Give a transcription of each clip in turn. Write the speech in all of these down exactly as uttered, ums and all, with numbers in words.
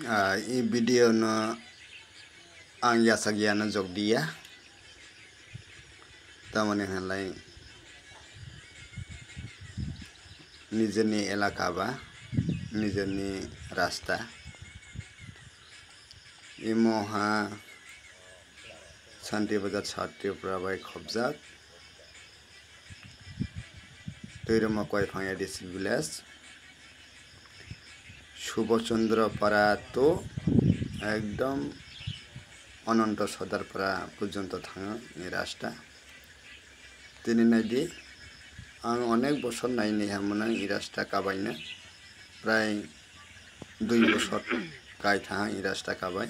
Ah, i video no ang yachak ya no jok diya. Tamoni hinlai nijeni elaka ba nijeni rasta. Imo ha Santi Bazar South Tripura bai khobjak. Tuiruma Koiphang A D C village. Subhas Chandra Para to ekdom Ananta Sodar Para porjonto thango ni rasta. Tini naidi, ang onek bosor naini hamano i rasta kabaina, prai dui bosor kai thaha i rasta kabai.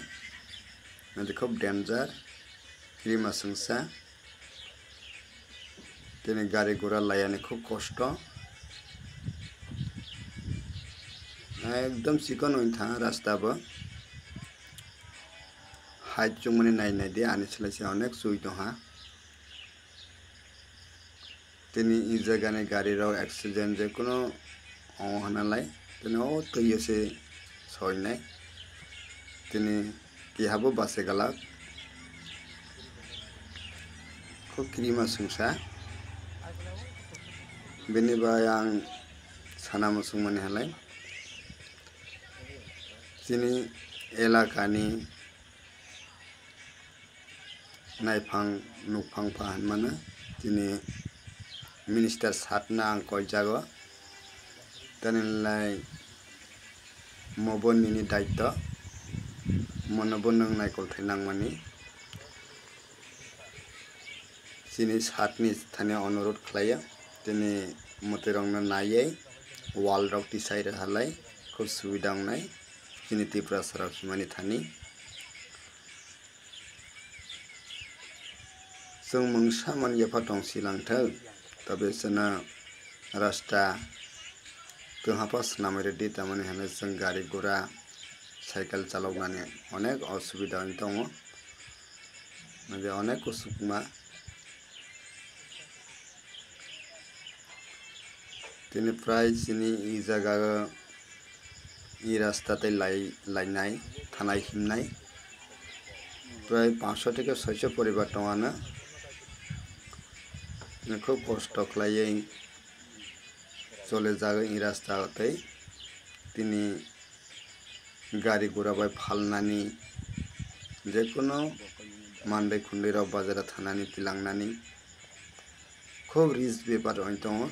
Naidi khub danger, krima sungsa. Tini gari gura layani khub kosto. Ekdom chikon wng thaha rasta bo. Hai chumani nai nai di, ani slai se onek chui tongha. Tini i jagani gari rok accident je kuno ong hana lai, tini o twi o se soinai, tini keha bo bache galak, kho kirima sungsa. Bini bai ang sana muchung mani halai, tini elakani naiphang nukphang pha hinmano, tini minister satna ang koijago, tini lai mobo nini daitto, monobo nwng naikolthai nangmani, chini satni thani onurodh khlaio, tini mwtwirokno naiwi wall rok tisai rwhalai khub subida wngnai chini Tiprasa rok himani thani. Chwng mungsa man yapha tong si langthok, tabe chwngno rasta kwhapha swnamwi rwdi, tamoni hwnwi chwng gari gura, cycle chaloknani onek osubida wng tongo, nadi onek kusukma. Tini prai chini i jaga o i rasta tei lai, lainai, thanai himnai. Prai panchsho theke soisho poribar tongano. Tini khub kosto khlaiwi chole jago i rasta o tei tini gari gura bai phalnani, jekunu mandai khundui rok bazar o thanani, tilangnani khub risk bepar wng tongo.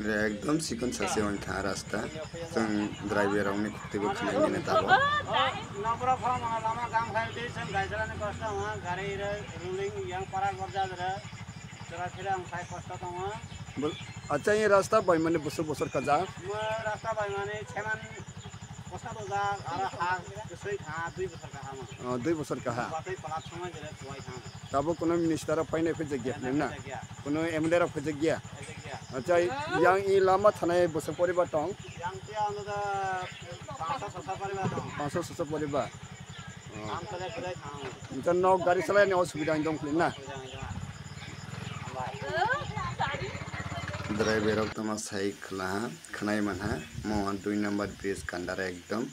Ekdom chikon sachi wng tha rasta, chwng driver rokni khukti bo khwnai nini tabok. Nokra phalma lama gam khai di, chwng gaijalani kosto wng, gari rok ruling yang para gorjak rok. Chwla phira ang sai kosto tongo. Bul-, acha, i rasta baimani bwswk bosor kajak? Mo rasta baimani seman kosto dojak, aro ha kwswi kha, dui bosor kaham. Oh, dui bosor kaha. Batwi palat songwi jere kuwai kha. Tabuk kuno minister rok phainai phaijakya, na? Phaijakya. Kuno M L A rok phaijakya? Phaijakya. Acha, yang i lama thanai bwswk poribar tong? Yang tia ano da panchsho soso poribar tong. Panchsho soso poribar. Oh. Ang kudai kudai thang. Enka nok gari salai ni osubida wng tong khli na? Driver rok tama sai khwlaha, khwnai manha, mo dui number bridge kandar ekdom.